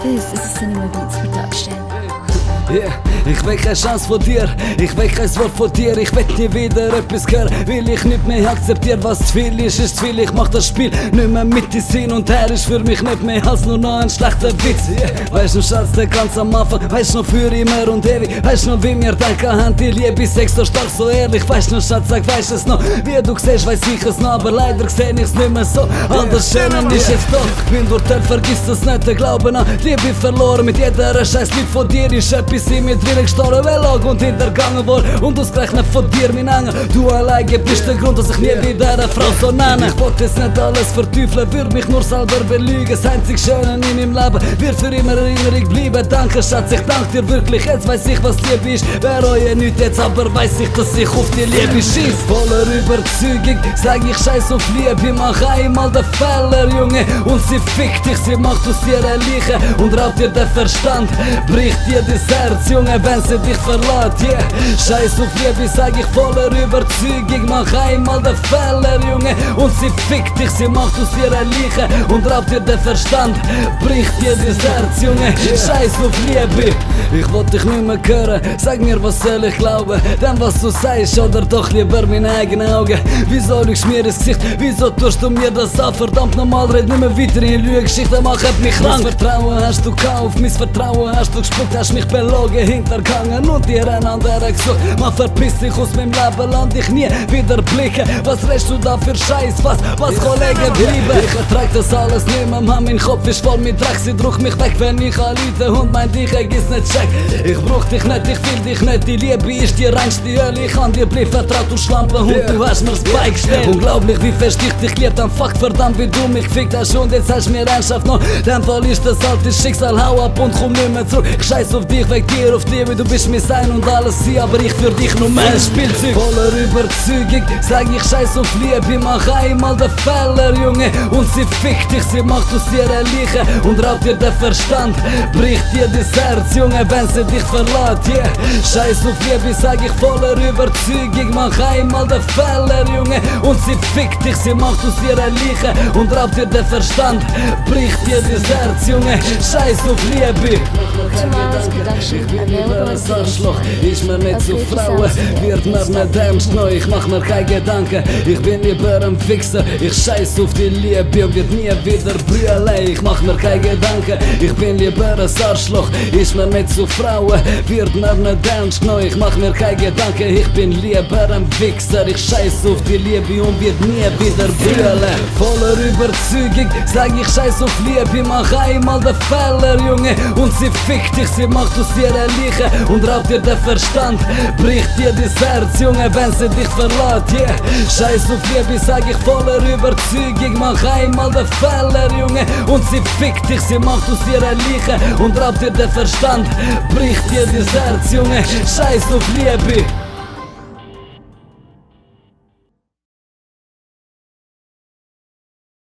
This is a Cinema Beats production. Yeah, ich will keine Chance von dir, ich will kein Wort von dir. Ich will nie wieder etwas hören, weil ich nicht mehr akzeptiere. Was zu viel ist zu viel, ich mach das Spiel nicht mehr mit dir. Hin und her ist für mich nicht mehr als nur noch ein schlechter Witz. Yeah. Weißt du, Schatz, der ganz am Anfang, weißt du noch für immer und ewig. Weißt du noch, wie wir denken haben, die Liebe ist extra stark, so ehrlich. Weißt du noch, Schatz, sag, weißt es noch, wie du siehst, weiß ich es noch, aber leider seh ich's nicht mehr so. All das Schöne ist jetzt doch, ich bin dort, vergiss das nicht, der Glauben an Liebe verloren. Mit jeder scheiß Liebe von dir ist etwas in mir drin gestorben, lag und hintergangen worden. Und ausgerechnet von dir, mein Engel, du alleine bist der Grund, dass ich nie wieder eine Frau so nenne. Ich wollte jetzt nicht alles verteufeln, würde mich nur selber belügen. Das einzig Schöne in meinem Leben wird für immer Erinnerung bleiben. Danke, Schatz, ich danke dir wirklich. Jetzt weiss ich, was Liebe ist. Bereue nicht jetzt, aber weiss ich, dass ich auf die Liebe schieß. Voller Überzeugung sag ich scheiß auf Liebe. Mach einmal den Fehler, Junge, und sie fickt dich. Sie macht aus dir eine Leiche und raubt dir den Verstand. Bricht dir das Herz, Junge, wenn sie dich verlässt, yeah. Scheiß auf Liebe, sag ich voller Überzeugung. Mach einmal den Fehler, Junge, und sie fickt dich. Sie macht aus dir eine Leiche und raubt dir den Verstand. Bricht dir das Herz, Junge, scheiß auf Liebe. Ich wollt dich nicht mehr hören, sag mir, was soll ich glauben? Denn was du sagst, oder doch lieber meine eigenen Augen. Wieso lügst mir ins Gesicht, wieso tust du mir das an? Verdammt nochmal, red nicht mehr weiter in Lügengeschichten, mach mich krank. Mein Vertrauen hast du gekauft, mein Vertrauen hast du gespuckt, hast mich belogen, hintergangen und dir einander gesucht. Man verpiss dich aus meinem Leben, lass dich nie wieder blicken. Was redest du da für Scheiß, was Kollegen bleiben? Ich ertrag das alles nicht mehr, Mann, mein Kopf ist voll mit Dreck. Sie druckt mich weg, wenn ich anrufe und mein dich ist nicht check. Ich brauch dich nicht, ich will dich nicht, die Liebe ist die reinste Hölle. Ich kann dir blieb vertraut, du Schlampenhund, du hast mir's beigestellt. Unglaublich, wie fest ich dich lieb, dann fuck verdammt, wie du mich gefickt hast und jetzt hast mir ernsthaft noch. Dein Fall ist das alte Schicksal, hau ab und komm nicht mehr zurück. Ich scheiß auf dich, weg dir auf Liebe, du bist mir sein und alles sie, aber ich für dich nur mein Spielzeug. Voller Überzeugung sag ich scheiß auf Liebe, mach einmal den Fehler, Junge, und sie fickt dich, sie macht aus dir eine Leiche und raubt dir den Verstand. Bricht dir das Herz, Junge, wenn sie dich verlässt, yeah. Scheiß auf Liebe, sag ich voller Überzeugung, mach einmal den Fehler, Junge, und sie fickt dich, sie macht aus dir eine Leiche und raubt dir den Verstand. Bricht dir das Herz, Junge, scheiß auf Liebe. Tomorrow's production Ich bin available lieber on ein Arschloch, ist mir nicht zu Frauen, wird mir nicht ernst neu, ich mach mir keine Gedanken. Ich bin lieber ein Fixer, ich scheiß auf die Liebe und wird nie wieder brüllen. Ich mach mir keine Gedanken, ich bin lieber ein Arschloch, ist mir nicht zu Frauen, wird mir nicht ernst neu, ich mach mir keine Gedanken. Ich bin lieber ein Fixer, ich scheiß auf die Liebe und wird nie wieder brüllen. Voller Überzeugung sag ich scheiß auf Liebe, mach einmal den Fehler, Junge, und sie fickt dich, sie macht aus dir eine Leiche und raubt dir den Verstand. Bricht dir das Herz, Junge, wenn sie dich verlässt, yeah. Scheiß auf Liebe, sag ich voller Überzeugung, mach einmal den Fehler, Junge, und sie fickt dich, sie macht aus dir eine Leiche und raubt dir den Verstand. Bricht dir das Herz, Junge, scheiß auf Liebe.